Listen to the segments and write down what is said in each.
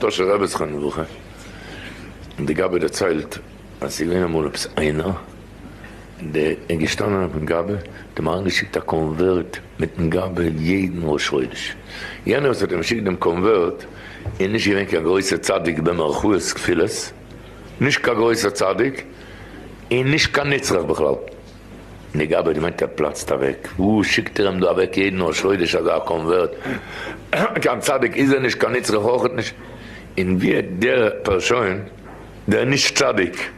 טאהשער רבי זכרונו לברכה, און די גבאי דערציילט אז ס'איז געווען אמאל עפעס איינער, די איז געשטאנען אויפן גבאי, האט אים אריינגעשיקט א קאנווערט מיטן גבאי יעדן ראש חודש, יענער וואס האט אים געשיקט דעם קאנווערט איז נישט געווען קיין גרויסער צדיק במרכאות כפולות, נישט קיין גרויסער צדיק, און נישט קיין נצרך בכלל. די גבאי האט געמיינט ער פלאצט אוועק, וואו שיקט ער אים דא אוועק יעדן ראש חודש אזא קאנווערט, קיין צדיק איז ער נישט קיין נצרך אויכעט נישט, און ווי האט דער פארשוין דער נישט צדיק,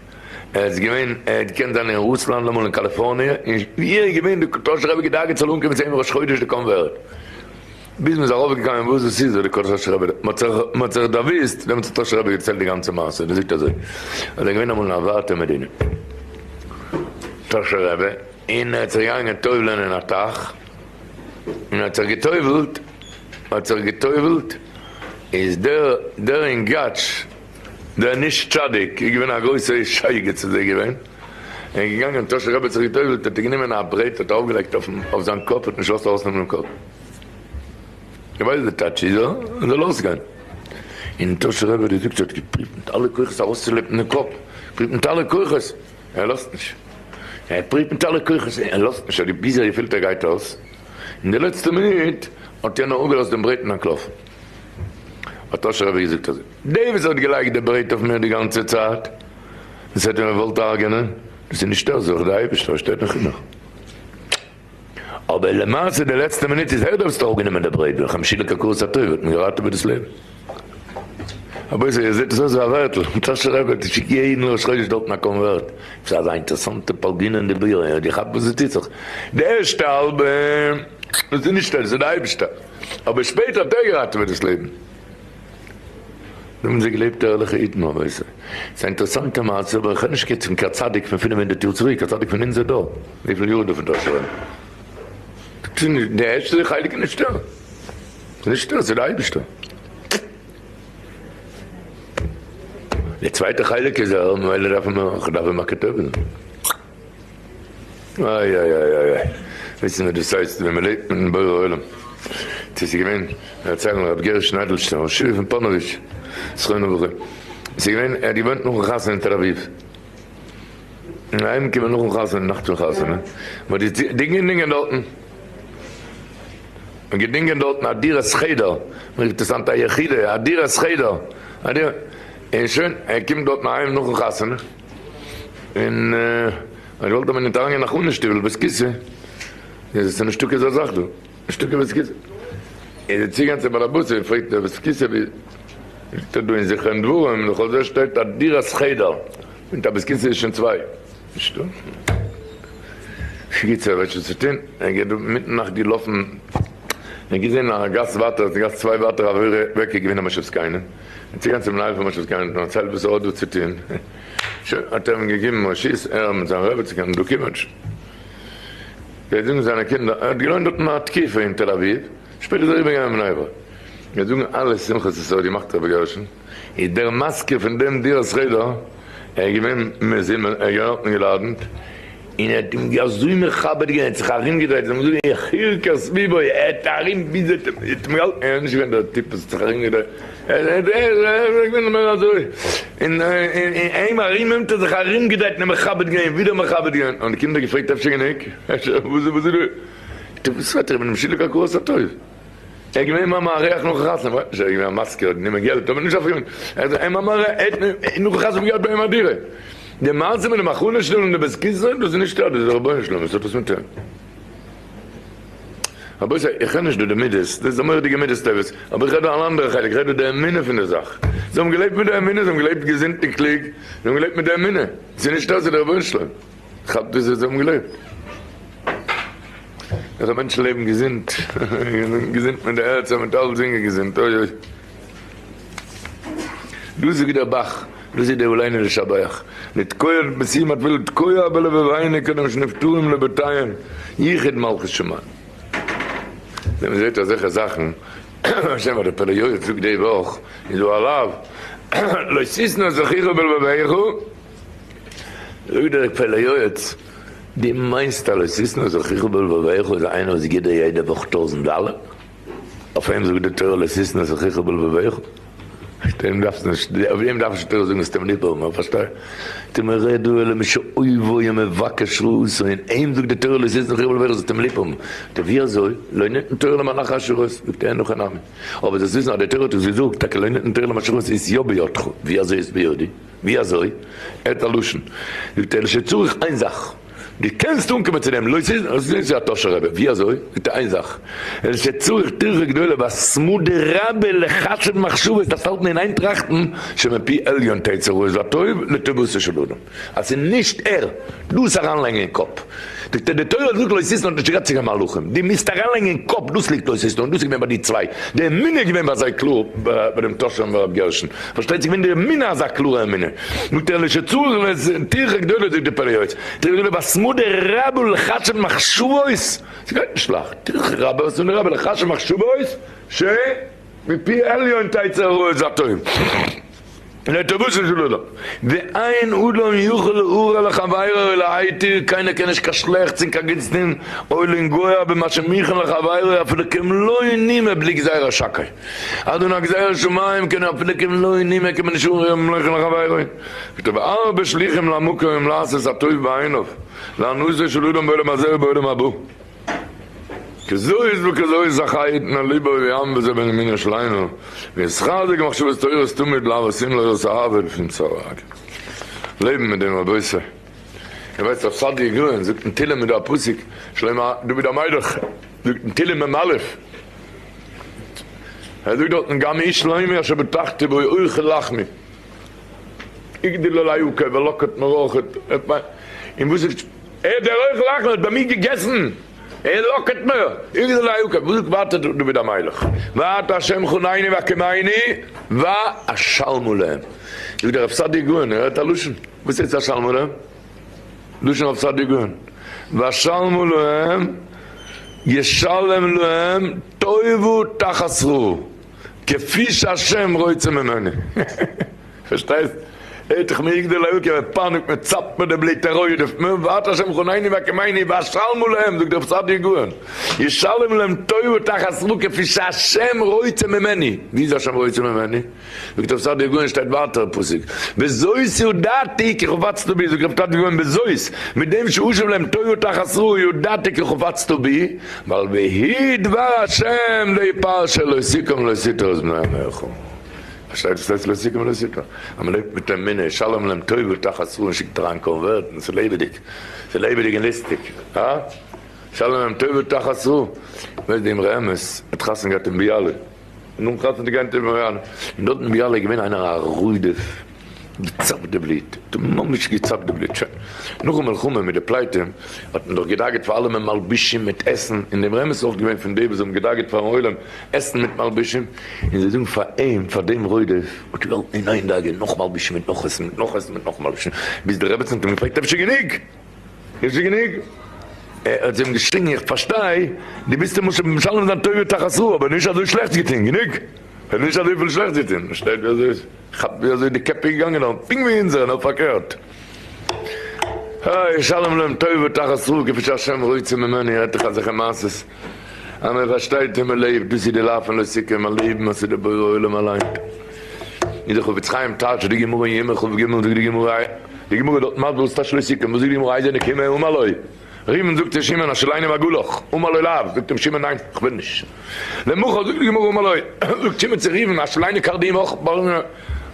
ער איז געווען ער האט געקענט זיין אין רוסלאנד אמאל אין קאליפארניע, און ווי ער איז געווען די טאהשער רבי געדאגה'ט ס'זאל אנקומען צו אים ראש חודש די קאנווערט. ביז מ'איז ארויפגעגאנגען וואס דאס איז, האט די טאהשער רבי, מ'האט זיך דערוואוסט, דעמאלטס האט טאהשער רבי געציילט די גאנצע מעשה, און ער זאגט אזוי, אז ער איז געווען אמאל אין א ווייטע מדינה, טאהשער רבי, און ער האט זיך געגאנגען טובל'ען אין א טייך, און ער האט זיך געטובל'ט, האט זיך געטובל'ט, איז דער דער אינגאטש, דער נישט צדיק, איז געווען א גרויסע שייגעץ איז ער געווען, ער איז געגאנגען, טאהשער רבי האט זיך געטובל'ט, האט ער גענומען א ברעט האט ארויפגעלייגט אויף זיין קאפ, האט נישט געלאזט ארויסנעמען דעם קאפ. איך ווייס די טייטש איז ער זאל אויסגיין. און טאהשער רבי האט געזאגט ער האט געפריווט מיט אלע כוחות ארויסצולעפן די קאפ, פריווט מיט אלע כוחות, ער לאזט נישט, ער פריווט מיט אלע כוחות, ער לאזט נישט, ער האט ביז ער געפילט ער גייט אויס, אין די לעצטע מינוט האט יענער אפגעלאזט דעם ברעט און אנטלאפן. האט טאהשער רבי געזאגט אזוי, דער וואס האט געלייגט די ברעט אויף מיר די גאנצע צייט, וואס האט אים געוואלט הרג'ענען, דאס איז נישט ער, זאגט די אייבערשטער, שטייט אין חינוך. אבער למעשה די לעצטע מינוט איז הער דארפסטו אראפגענומען די ברעט וועלכע משילק הכרת הטוב האט מיר געראטעוועט דאס לעבן. רבותי איר זעט עס אויס ווי א ווערטל, טאהשער רבי האט געשיקט יעדן ראש חודש דארטן א קאנווערט, עפעס אזא אינטערעסאנטע פלגינע אין די בירה, איר האט געכאפט וואס עס טוט זיך? די ערשטע האלבע דאס איז נישט ער, דאס איז די אייבישטער, אבער שפעטער האט ער געראטעוועט דאס לעבן. דא האבן זיי געלעבט ערליכע אידן רבותי. ס'איז א אינטערעסאנטע מעשה אבער איך רעד נישט יעצט פון קיין צדיק פון 500 יאר צוריק, א צדיק פון אונזער דור. וויפיל יאר איז דא פון טאהשער רבי? די ערשטע חלק איז נישטא. ס'איז נישטא, ס'איז די אייבערשטער. די צווייטע חלק איז ער, ממילא דארף מען, כ'דארף אים מכיר טוב זיין. איי איי איי איי איי, וויסן וואס דאס הייסט ווען מען לעבט מיטן בורא עולם. צו ס'איז געווען, דערציילן רבי גרשון אדלשטיין ראש ישיבה פון פאנאוויטש זכרונו לברכה, ס'איז געווען, ער האט געוואוינט נאכן חתונה אין תל אביב, און אהיימגעקומען נאכן חתונה, נאכט פון חתונה, מען האט געדינגען דארטן, מען געדינגען דארטן א דירת חדר, מען רופט עס היינט א יחידה, א דירת חדר, א דירה, און שוין, ער קומט דארטן אהיים נאכן חתונה, און ער האט געוואלט אז מען ניט אריינגיין נאך אן שטיבל בית כסא, איז עס איז נישטא כזה זאך דא, נישטא קיין בית כסא. איז ער צוגעגאנגען צום בעל הבית און פרעגט דער בית כסא ווי זאגט ער דא אין זכרון דברים לכל זה שטייט א דירת חדר, מיט א בית כסא איז שוין צוויי, נישטא. קיצור ער ווייסט נישט וואס צו טון, ער גייט דא מיטן נאכט געלאפן, ער האט געזען א גאס ווייטער, א גאס צוויי ווייטער אוועק איז געווען א מושב זקנים, ער איז צוגעגאנגען צום מנהל פון מושב זקנים און דערציילט וואס ער האט דא צו טון. שוין האט ער אים געגעבן רשות ער מיט זיין רבי צו קענען דא קומען. גייט זאגן זיינע קינדער, ער האט געלוינט דארטן א תקופה אין תל אביב, שפעטער איז ער אריבערגעגאנגען אין בני ברק. גייט זאגן אלע שמחות וואס ער האט געמאכט רבי גרשון, איז דער מזכיר פון דעם דירת חדר, ער איז געווען מזומן, ער איז געווען דארטן געלאדענט, און ער האט אים אזוי מכבד געווען, ער האט זיך ארומגעדרייט, זיי האבן געזאגט יחיר כסביבו, ער האט ארום ביז ער האט אים געהאלטן, ער איז נישט געווען דער טיפ וואס האט זיך ארומגעדרייט, ער איז געווען מער אזוי, און אים ארום אים האט ער זיך ארומגעדרייט און אים מכבד געווען, ווידער מכבד געווען, האבן די קינדער געפרעגט אפשר גענוג, אפשר וואס איז דא, וואס רעדט ער, איך בין אים שולדיג הכרת הטוב. ער איז געווען מיין מארח נאכן חתונה, כ'ווייס נישט, ער איז געווען א משכיל, האט גענומען געלט, אבער נישט אויף אים, ער איז אים א מארח, ער האט נאכן חתונה געהאט ביי אים א דירה. די מעשה מיט די מחנה שטול און די בית כסא, דאס איז נישט ער, דאס איז דער רבונו של עולם, וואס האט דאס מיט אים? רבותי, איך רעד נישט דא די מידות, דאס איז א מורא'דיגע מידות טובות, אבער איך רעד דא אן אנדערע חלק, איך רעד דא די אמונה פון די זאך. זיי האבן געלעבט מיט די אמונה, זיי האבן געלעבט געזונט און קלוג, זיי האבן געלעבט מיט די אמונה, ס'איז נישט ער, ס'איז דער רבונו של עולם. כאפט וויאזוי זיי האבן געלעבט. וועלכע מענטשן לעבן געזונט, געזונט מיט די הערצער, מיט אלע זינגען געזונט, אוי אוי. דא זאגט דער ב"ח, דאס איז די עלינו לשבח, לתקוע בסיום התפילה תקוע בלבבינו קודם שנפטרים לבתיהם ייחוד מלכות שמים. ווען מען זעט אזעלכע זאכן, השם וואס דער פלא יועץ זאגט די וואך, איז דא א לאו, לא תשנא את אחיך בלבביך, זאגט דער פלא יועץ, דו מיינסט אז לא תשנא את אחיך בלבביך איז איינער וואס גיט דיר יעדע וואך טויזנט דאלער? אויף אים זאגט די תורה לא תשנא את אחיך בלבביך? דעם דארפסטו נישט, אויף דעם דארף נישט תורה זאגן סתם ליפא, מען פארשטייט. תמרדו אל מי שאויבו ומבקש רעותו, און אים זאגט די תורה לא תשנא חרב לבך זאגט אים ליפא, ווי אזוי? לא ניתן תורה למלאכי השרת, זאגט ער אין הכי נמי. אבער זאלסט וויסן אז די תורה האט עס געזאגט, טאקע לא ניתן תורה למלאכי השרת איז יא בידך, ווי אזוי איז בידי? ווי אזוי? ער האט א לשון, זאגט ער שצריך איין זאך, דו קענסט אנקומען צו דעם, לא תשנא, דאס איז א טאהשער רבי, ווי אזוי? זאגט ער איין זאך, אלא שצריך טירחא גדולה והתמדה רבה לחשב מחשבות, דארפסט האלטן אין איין טראכטן, שמפי עליון תצא רעות והטוב לטובתו של אדם, אז ס'איז נישט ער, דאס אריינלייגן אין קאפ, זאגט ער די תורה זאגט לא תשנא האט נישט גערעדט צו קיין מלאכים, דו מוזט אריינלייגן אין קאפ דאס ליגט לא תשנא, און דאס איז געווען ביי די צוויי, די אמונה איז געווען ביי זיי קלאר, ביי דעם טאהשער און ביי רב גרשון, פארשטייט זיך געווען די אמונה אזא קלארע אמונה, זאגט ער לשצריך לזה טירחא גדולה זאגט די פלא יועץ, טירחא גדולה בהתמדה רבה לחשב מחשבות, ס'גייט נישט לייכט, טירחא רבה בהתמדה רבה לחשב מחשבות, שמפי עליון תצא הרעות והטוב. לטובתו של אדם, ואין אדם יכול להרע לחבירו ולהיטיב, קיינער קען נישט קיין שלעכטס און קיין גוטס טון, או לנגוע במה שמוכן לחבירו אפילו כמלוא נימה בלי גזירה שקי, עד אן א גזירת שמים קען אפילו כמלוא נימה קען מען נישט אנרירן מלאכן לחבירו, כתוב הרבה שליחים למקום לעשות הטוב בעיניו, להנאתו של אדם בעולם הזה ובעולם הבא. כזאת וכזאת זכה יתנה ליבו וים וזה בן ימינו שלינו, וישחזק מחשבות תורת תמיד לאהבה שמלה יראת אהבה לפנים צרה. לעבן מיט דעם רבותי. איר ווייסט רב סעדיה גאון זאגט אין תהלים איז דא א פסוק, שלמה דוד המלך זאגט אין תהלים מ א, ער זאגט דארטן גם איש שלומי אשר בטחתי בו אוכל לחמי הגדיל עלי עקב ולקט מרחת, און וואס איז ער דער אוכל לחמי האט ביי מיר געגעסן, ער לאקערט מיר, איך זאל אהיים קומען, וואס זאגט ווייטער דוד המלך, ואת ה' חנני והקימני ואשלמה להם, זאגט דער רב סעדיה גאון, ער האט א לשון, וואס הייסט ואשלמה להם? לשון רב סעדיה גאון, ואשלמה להם ישלם להם טובה תחת רעה, כפי שהשם רוצה ממני. פארשטייסט? ער האט דאך מיר גדול היוקר ער פייניגט מיר צאפט מיר די בלוט ער רודפ'ט מיר ואת השם חנני והקימני ואשלמה להם זאגט רב סעדיה גאון ישלם להם טובה תחת רעה כפי שהשם רוצה ממני ווי איז השם רוצה ממני? זאגט רב סעדיה גאון שטייט ווייטער פסוק בזאת ידעתי כי חפצת בי זאגט רב סעדיה גאון בזאת מיט דעם שאשב להם טובה תחת רעה ידעתי כי חפצת בי ווייל והיא דבר השם די פרשה לא תקום לא תטור את בני עמך. פארשטייט זיך ס'הייסט לא תקום ולא תטור אז מ'לעבט מיט אמונה, שלום להם טוב ותחת רעה און שיקט אריין קאנווערטן, ס'איז לעבעדיג, ס'איז לעבעדיג און לוסטיג, הא? שלום להם טוב ותחת רעה, ווייסט די אמרי אמת האט חתונה געהאט אין ביאלע, און נאכן חתונה געהאט אין ביאלע, און דארט אין ביאלע איז געווען איינער א רודף, געצאפט די בלוט, האט אים ממש געצאפט די בלוט, שוין, נאכן מלחמה מיט די פליטים האט מען דאך געדאגה'ט פאר אלעמען מלבישים מיט עסן, און די אמרי אמת איז אויך געווען פון די וואס האבן געדאגה'ט פארן עולם עסן מיט מלבישים, און זיי זאגן פאר אים, פאר דעם רודף, האט ער געהאלטן אין איין דאגה, נאך מלבישים מיט נאך עסן, מיט נאך עסן מיט נאך מלבישים, ביז די רעבעצן האט אים געפרעגט אפשר גענוג? אפשר גענוג? ער האט זיי אים געשריגן, איך פארשטיי, דו ביסט אים משלם זיין טובה תחת רעה, אבער נישט אזוי שלעכטס געטון, גענוג! ער האט נישט אזויפיל שלעכטס געטון, פארשטייט ווי אזוי עס כאפט ווי אזוי די קעפ איז געגאנגען דארט, פונקט ווי אונזערע, נאר פארקערט. היי, שלם להם טובה תחת רעה כפי שהשם רוצה ממני, רעדט איך אזעלכע מעשות. אז מען פארשטייט און מען לעבט, דאס איז די לאו פון לא תקום, א לעבן אז ס'איז דער בורא עולם אליין. איז דער חפץ חיים טייטשט די גמרא אין יומא כ"ג, זאגט די גמרא, די גמרא איז דארט מסביר וואס טייטש לא תקום, וואס זאגט די גמרא איזה נקמה אמר לו, ראובן זאגט צו שמעון השאילני מעגלך, אמר לו לאו, זאגט אים שמעון ניין, כ'וויל נישט. למחר זאגט די גמרא אמר לו, זאגט שמעון צו ראובן השאילני קרדי עמך,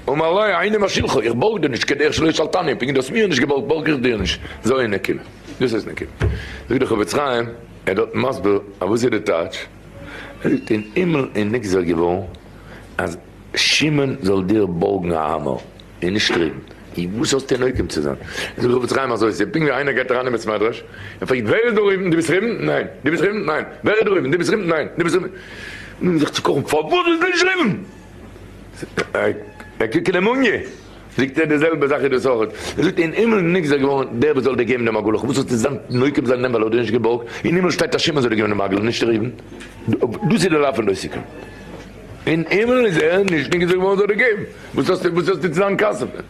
אמר לו איני משאילך, איך בארג דיר נישט כדרך שלא השאלתני, פונקט ווי דו האסט מיר נישט געבארגט בארג איך דיר נישט, זו נקמה, דאס הייסט נקמה. זאגט דער חפץ חיים, ער איז דארט מסביר אז וואס איז די טייטש, ער זאגט אין הימל איז נגזר געווארן אז שמעון זאל דיר בארגן א האמער און נישט ראובן, און וואס האסטו נוקם צו זיין? זאגט ר' חפץ חיים אזוי, ס'איז פונקט ווי איינער גייט אריין אין בית מדרש און פרעגט ווער איז דא ראובן, דו ביסט ראובן? ניין. דו ביסט ראובן? ניין. ווער איז דא ראובן? דו ביסט ראובן? ניין. דו ביסט ראובן? נעמט זיך צו קאכן פארוואס ביסטו נישט ראובן? ער קוקט אין אמוניה. זאגט ער די זעלבע זאך איז דאס אויך, ער זאגט אין הימל נגזר געווארן דער וואס זאל דיר געבן דעם עגלח, וואס האסטו זיין נוקם זיין נעם ווייל ער האט דיר נישט געבארגט, אין הימל שטייט אז שמעון זאל דיר געבן דעם עגלח נישט ראובן, דאס איז די לאו פון לא תקום, אין הימל איז ער נישט נגזר געווארן זאל דיר געבן, וואס האסטו וואס האסטו צו זיין כעס אויף אים?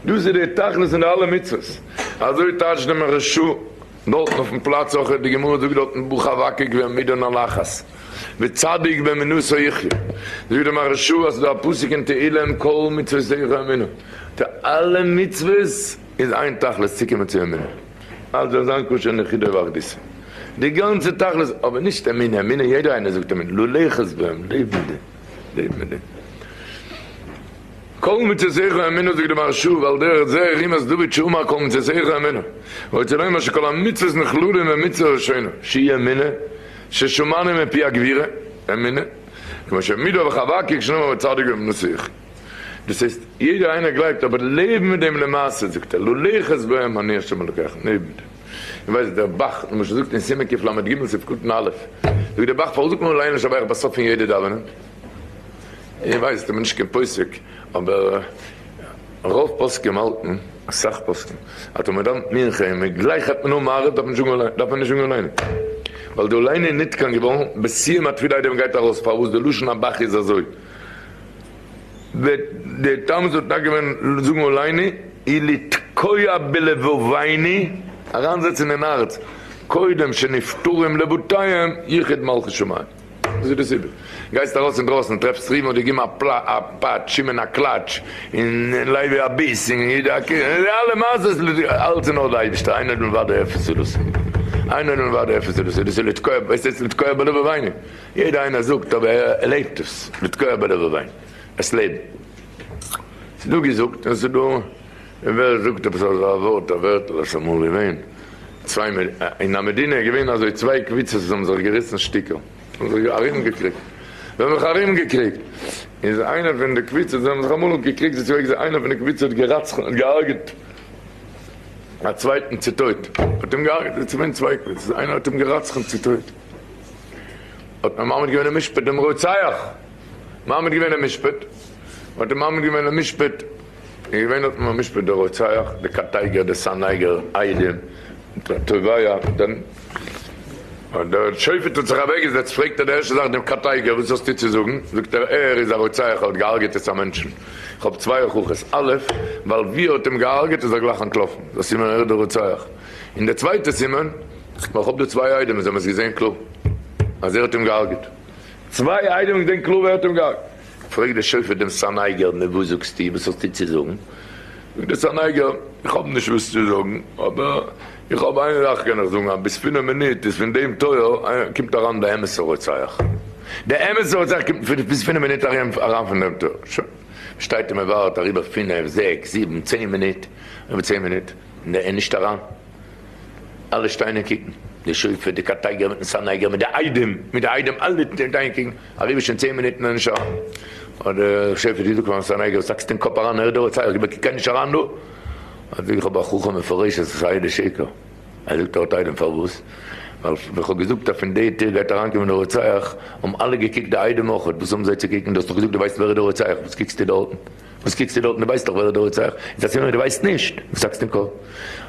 דאס איז די תכלית פון די אלע מצוות, אזוי טייטשט דער מהרש"א. דארטן אויפן פלאץ אויך, די גמרא זאגט דארטן בא חבקוק והעמידן על אחת, וצדיק באמונתו יחיה, זאגט די מהרשא אז ס'דא א פסוק אין תהלים כל מצוותיך אמונה, די אלע מצוות איז איין תכלית צוקומען צו אמונה, אז זאל זיין קשה נחידו ואחדותו, די גאנצע תכלית, אבער נישט אמונה, אמונה יעדער איינער זאגט אמונה, ללכת בהם, לעבן מיט דעם, לעבן מיט דעם. כל מצוותיך אמונה זאגט די מהרשא ועל דרך זה רימז דוד שאמר כל מצוותיך אמונה, רוצה לומר שכל המצוות נכללים במצוה ראשונה שהיא אמונה ששמענו מפי הגבירה, אמונה, כמו שהעמידו בחבקוק שנאמר וצדיק באמונתו יחיה. דאס הייסט יעדער איינער גלייבט אבער לעבן מיט דעם למעשה זאגט ער ללכת בהם אני השם אלוקיך לעבן מיט דעם. איר ווייסט דער ב"ח למשל זאגט אין סימן קל"ג סעיף קטן א' זאגט דער ב"ח פארוואס זאגט מען עלינו לשבח בסוף פון יעדע דאווענען? איך ווייס איך בין נישט קיין פוסק אבער רוב פוסקים האלטן, אסאך פוסקים, אז טאמער מ'דאווענט מנחה און מען גלייך הייבט מען אן מעריב דארף מען נישט זאגן דארף מען נישט זאגן עלינו ווייל די עלינו איז נתקן געווארן בסיום התפילה איידער מען גייט ארויס פארוואס די לשון הב"ח איז אזוי די טעם וואס מ'האט נוהג געווען זאגן עלינו איז לתקוע בלבבינו אריינזעצן אין הארץ קודם שנפטרים לבתיהם יחוד מלכות שמים. וואס איז די סיבה? גייסט ארויס אינדרויסן טרעפסט ראובן האט געגעבן א פאטש, שמעון א קלאטש, און לוי א ביס, און יהודה א קוש, און די אלע מעשות, אלץ איז נאר די אייבישטער, אין עוד מלבדו אפס הוא דאס, אין עוד מלבדו אפס הוא דאס, דאס איז לתקוע, וואס הייסט לתקוע בלבבינו? יעדער איינער זאגט אבער ער לעבט עס, לתקוע בלבבינו, עס לעבן. ס'איז דא געזאגט און ס'איז דא, און ווער זאגט עפעס אזא ווארט, א ווערטל אז ס'איז אמאל געווען. צוויי אין א מדינה איז געווען אזוי צוויי קבוצות וואס האבן זיך געריסן שטיקער, האבן זיך ארום געקריגט, זיי האבן זיך ארום געקריגט, איז איינער פון די קבוצות, זיי האבן זיך אמאל געקריגט די צוויי קבוצות, איינער פון די קבוצות האט גערצח'נט, האט געהארגעט א צווייטן צו טויט, האט אים געהארגעט, עס איז געווען צוויי קבוצות, איינער האט אים גערצח'נט צו טויט, האט מען מעמיד געווען למשפט דעם רוצח, מעמיד געווען למשפט, האט אים מעמיד געווען למשפט. און געווען האט מען במשפט דער רוצח, דער קטיגור, דער סניגור, עדים, תובע, דען דער שופט האט זיך אוועק געזעצט, פרעגט ער די ערשטע זאך דעם קטיגור, וואס האסטו צו זאגן? זאגט ער, ער איז א רוצח, ער האט געהארגעט עס א מענטשן, איך האב צוויי הוכחות, א', ווייל ווי ער האט אים געהארגעט איז ער גלייך אנטלאפן, דאס סימן ער איז דער רוצח, און דער צווייטע סימן, ווייל איך האב דא צוויי עדים, זיי האבן עס געזען קלאר אז ער האט אים געהארגעט, צוויי עדים האבן געזען קלאר ווער האט אים געהארגעט. פרעגט דער שופט דעם סניגור, נו וואס זאגסטו, וואס האסטו צו זאגן? זאגט דער סניגור, איך האב נישט וואס צו זאגן, אבער איך האב איין זאך קען איך זאגן, אז ביז פינף מינוט איז פון דעם טויער קומט אריין דער אמת'ער רוצח. דער אמת'ער רוצח קומט ביז פינף מינוט אריין פון דעם טויער. שוין, מען שטייט און מען ווארט אריבער פינף, זעקס, זיבן, צען מינוט, איבער צען מינוט, און ער איז נישט אריין. אלע שטייען און קוקן, די שופט, די קטיגור מיטן סניגור, מיט די עדים, מיט די עדים, אלע שטייען און קוקן, אריבער שוין צען מינוט און נישט אריין. האט דער שופט געזאגט פארן סניגור, וואס האקסטו אין קאפ אריין, ער איז דער רוצח, איך קען נישט אריין דא. האט געזאגט, איך האב א הוכחה מפורשת אז עס איז א עדי שקר. ער זאגט, ער האט עדים פארוואס? ווייל ווען איך האב געזאגט אז פון די טיר גייט אריינקומען דער רוצח, האבן אלע געקוקט די עדים אויך, וואס האבן זיי צו קוקן, דו האסט דאך געזאגט דו ווייסט ווער איז דער רוצח, וואס קוקסטו דארטן? וואס קוקסטו דארטן? דו ווייסט דאך ווער איז דער רוצח, איז א סימן דו ווייסט נישט, וואס האקסטו אין קאפ?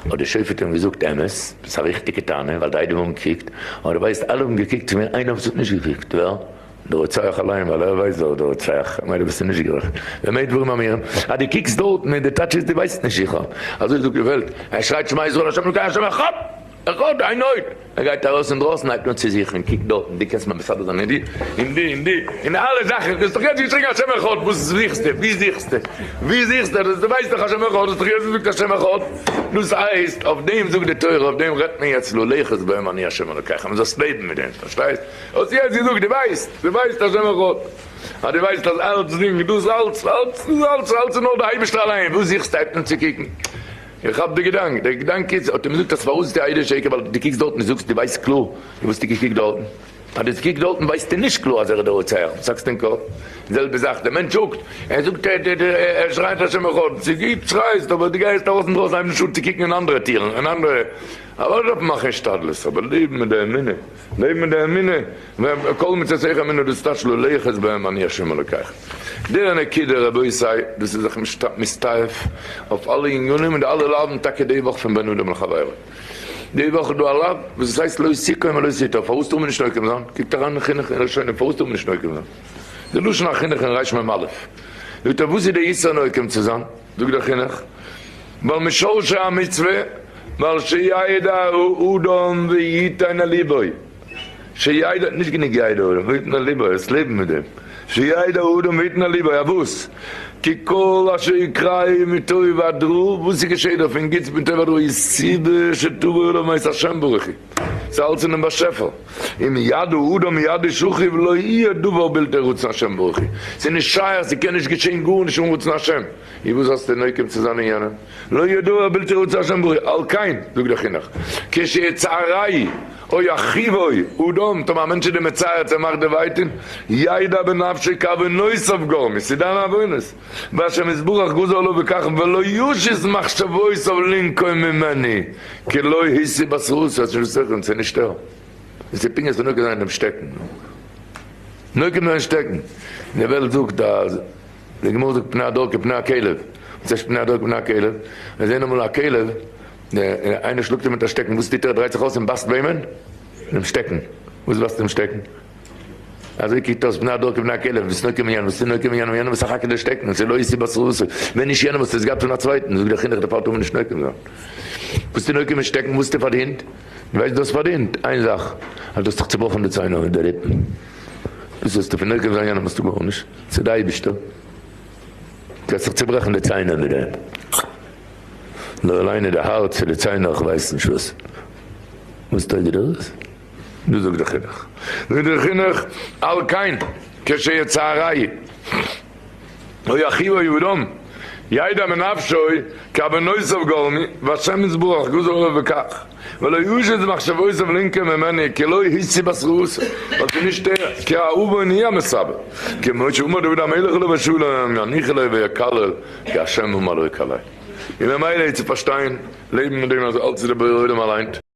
האט דער שופט אים געזאגט, אמת, דאס איז א ריכטיגע טענה, ווייל די עדים האבן געקוקט, אבער דו ווייסט אלע האבן געקוקט, ס'איז געווען איינער וואס האט נישט געקוקט, ווער? דער רוצח אליין, ווייל ער ווייסט ווער איז דער רוצח, ממילא ביסטו נישט גערעכט. במה דברים אמורים? אז דו קוקסט דארטן און דו טייטש איז דו ווייסט נישט זיכער, אזוי זאגט די וועלט, ער שרייט שמע ישראל ה' אלקינו ה' אחד! אחד! איין אויג! ער גייט ארויס אינדרויסן הייבט אן צו זוכן, קוק דארטן, דו קענסט מיר מסדר זיין אין די, אין די, אין די, אין אלע זאכן, דו האסט דאך יעצט געשריגן השם אחד, וואס זוכסטו, ווי זוכסטו, ווי זוכסטו, דו ווייסט דאך השם אחד, האסט דאך יעצט געזאגט השם אחד, דאס הייסט, אויף דעם זאגט די תורה, אויף דעם רעדט מען יעצט ללכת בהם אני השם אלקיכם, זאלסט לעבן מיט דעם, פארשטייסט? האסט יעצט געזאגט, דו ווייסט, דו ווייסט השם אחד, אז דו ווייסט אז אלצדינג, דאס אלץ, אלץ, דאס אלץ, אלץ איז נאר דער אייבערשטער אליין, וואס זוכסטו הייבט אן צו קוקן? איך כאפ די געדאנק, דער געדאנק איז, האט אים געזאגט אז פארוואס איז די עדה שקר, ווייל דו קוקסט דארטן און זאגסט דו ווייסט קלאר, דו וואלסט געקוקט דארטן, אז דו קוקסט דארטן ווייסטו נישט קלאר אז ער איז דער רוצח, וואס האקסטו אין קאפ? די זעלבע זאך, דער מענטש זאגט, ער זאגט ער שרייט השם אחד, ס'איז גוט שרייסט, אבער דו גייסט ארויס אינדרויסן הייב נישט אן צו קוקן אין אנדערע טירן, אין אנדערע, אוודאי דארף מען מאכן השתדלות, אבער לעבן מיט די אמונה. לעבן מיט די אמונה, כל מצותיך אמונה דאס טייטש ללכת בהם אני השם אלוקיך. דער נקודה רבותי, דאס איז זיך מסתעף אויף אלע עניינים און די אלע לאווין טאקע די וואך פון בין אדם לחבירו. די וואך איז דא א לאו וואס עס הייסט לא תקום ולא תטור, פארוואס טאר מען נישט נוקם זיין? קוקט אריין אין חינוך אין ראשונים פארוואס טאר מען נישט נוקם זיין? די לשון החינוך אין רמ"א זאגט ער וואס איז די איסור נוקם צו זיין? זאגט דער חינוך ווייל משורשי המצוה. ווייל שידע האדם ויתן אל לבו, שידע, נישט גענוג ידע האדם ויתן אל לבו, עס לעבן מיט דעם, שידע האדם ויתן אל לבו, אז וואס? כי כל אשר יקראו מטוב ועד רע, וואס ס'געשעט דא פון גוטס מטוב ועד רע איז סיבה שתבוא עליו מאת השם ברוך הוא, ס'איז אלץ אינעם באשעפער. אם יד האדם יד שכיב לא יהיה דבר בלתי רצון השם ברוך הוא, ס'איז נישט שייך, ס'קען נישט געשען גארנישט אן רצון השם, איז וואס האסטו נוקם צו זיין אין יענעם, לא יהיה דבר בלתי רצון השם ברוך הוא, על כן, זאגט דער חינוך, כשיצערהו או יכאיבו אדם, טאמער א מענטש איז דיר מצער צו ער מאכט דיר וויי טון, ידע בנפשו כעוונותיו גרמו, ס'איז דיינע עוונות, והשם יתברך גזר עליו בכך ולא ישית מחשבותיו לנקום ממנו, כי לא היא סיבת רעתו, האסט נישט וואס צו זוכן, ס'איז נישט ער. איז די פינגערס פון נוקם זיין דעם שטעקן. נוקם זיין שטעקן. די וועלט זאגט אז די גמרא זאגט פני הדור כפני הכלב. וואס הייסט פני הדור כפני הכלב? מיר זעהן אמאל א כלב, איינער שלאגט אים מיט א שטעקן, וואס טוט ער? ער דרייט זיך אויס און בייסט וועמען? דעם שטעקן. וואס בייסט דעם שטעקן? אזוי קוקט אויס פני הדור כפני הכלב, ביסט נוקם אין יענעם, וואס איז נוקם אין יענעם? יענעם איז סך הכל דער שטעקן, עס איז לא היא סיבת רעתו. ווען נישט יענעם וואלסטו עס געהאט פון א צווייטן. זאגט דער חינוך דערפאר טאר מען נישט נוקם זיין. וואס איז נוקם אין שטעקן? וואס האסטו פארדינט? דו ווייסט דו האסט פארדינט איין זאך, אז דו האסט זיך צובראכן די ציינער און די ליפן. דאס האסטו פון נוקם זיין יענעם האסטו גארנישט, ס'איז די אייבישטער. דו האסט זיך צוברעכן די ציינער מיט דעם. לא עלינו די הארץ צו די ציינער איך ווייס נישט וואס. וואס טויג דיר דאס? דאס זאגט די חינוך. זאגט די חינוך על כן כשיצערהו או אחיו יהודם ידע מנפשו כי עוונותיו גרמו והשם יתברך גזר עליו בכך ולא ישת מחשבותיו לנקום ממנו כי לא היא סיבת רעתו ווייל ס'איז נישט ער כי העוון הוא המסבב כמו שאמר דוד המלך עליו השלום יניחו לו ויקלל כי השם אמר לו יקלל און ממילא איז צו פארשטיין לעבן מיט דעם אז אלץ איז דער בורא עולם אליין.